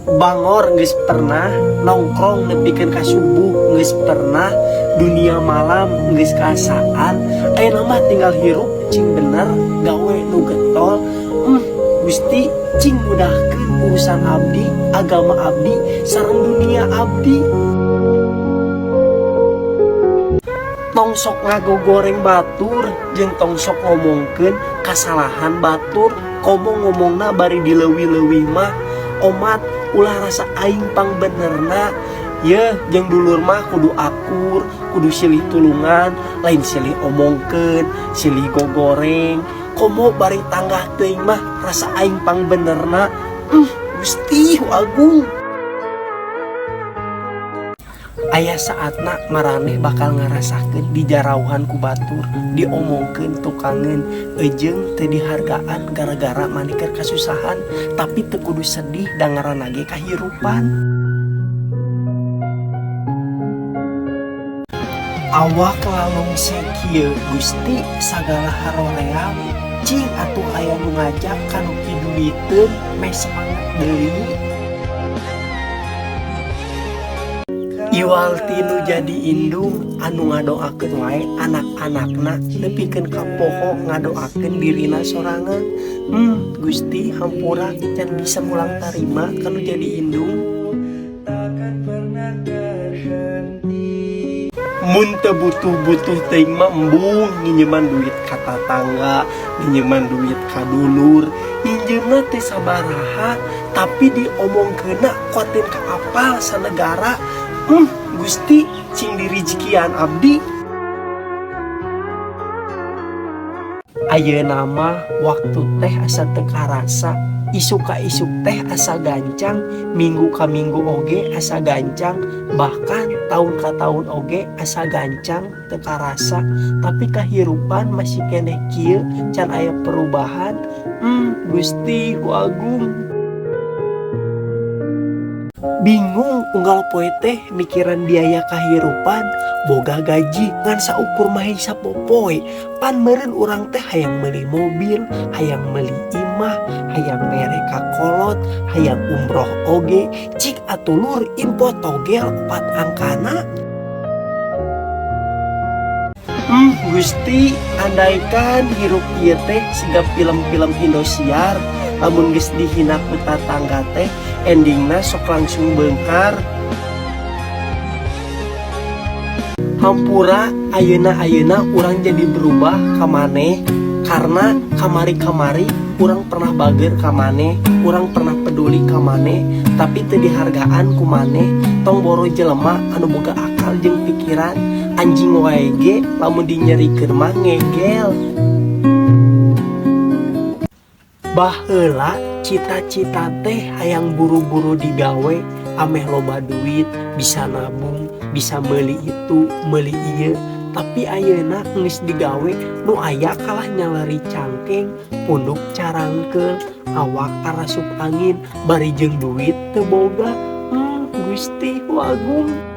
Bangor geus pernah, nongkrong nepikeun ka subuh geus pernah, dunia malam geus kaasaan, ayeuna mah tinggal hirup cing bener, gawe nu getol. Gusti cing mudahkeun urusan abdi, agama abdi, sareng dunia abdi. Tong sok ngagogoreng batur jeung tong sok ngomongkeun kasalahan batur, komo ngomongna bari dileuwih-leuwih mah. Omat ulah rasa aing pang benerna. Yeuh jeung dulur mah kudu akur, kudu silih tulungan, lain silih omongkeun, silih gogoreng. Komo bari tanggah teuing mah rasa aing pang benerna. Gusti Agung. Aya saatna maraneh bakal ngarasakeun dijarauhan ku batur, diomongkeun tukangeun, eujeung teu dihargaan gara-gara maneh keur kasusahan, tapi teu kudu sedih da ngaranna ge kahirupan. Awak lalungse kieu Gusti sagala haroream, cing atuh aya nu ngajak kanu piduiteun meh semangat deui. Iwal tinu jadi indung anu ngadoakeun wae anak-anakna nepikeun ka poho ngadoakeun dirina sorangan. Gusti hampura can bisa mulang tarima kanu jadi indung. Mun teu butuh-butuh teuing mah embung nginjeman duit ka tatangga, nginjeman duit ka dulur, nginjeumna teh sabaraha tapi diomongkeunna kuatin ka apal sanegara. Gusti cing dirijikian abdi. Ayeuna mah waktu teh asa teu karasa, isuk ka isuk teh asa gancang, minggu ka minggu oge asa gancang, bahkan tahun ka tahun oge asa gancang teu karasa, tapi kahirupan masih keneh kieu can aya perubahan. Gusti Agung. Bingung unggal poe teh mikiran biaya kahirupan, boga gaji ngan saukur mah sapopoe, pan meureun urang teh hayang meuli mobil, hayang meuli imah, hayang mere ka kolot, hayang umroh oge, cik atuh lur info togel 4 angkana. Gusti, andaikan hirup ieu teh siga film-film Indosiar, lamun geus dihina ku tatangga teh endingna sok langsung beungkar. Hampura ayeuna-ayeuna urang jadi berubah ka maneh karena kamari-kamari urang pernah bager ka maneh, urang pernah peduli ka maneh, tapi teu dihargaan ku maneh. Tong boro jelema anu boga akal jeung pikiran, anjing wae ge lamun dinyerikeun mah ngegel. Baheula cita-cita teh hayang buru-buru digawe, ameh loba duit, bisa nabung, bisa meuli itu, meuli ieu. Tapi ayeuna geus digawe nu aya kalah nyalari cangkeng, punduk carangkeul, awak karasup angin, bari jeung duit teu boga. Gusti Agung.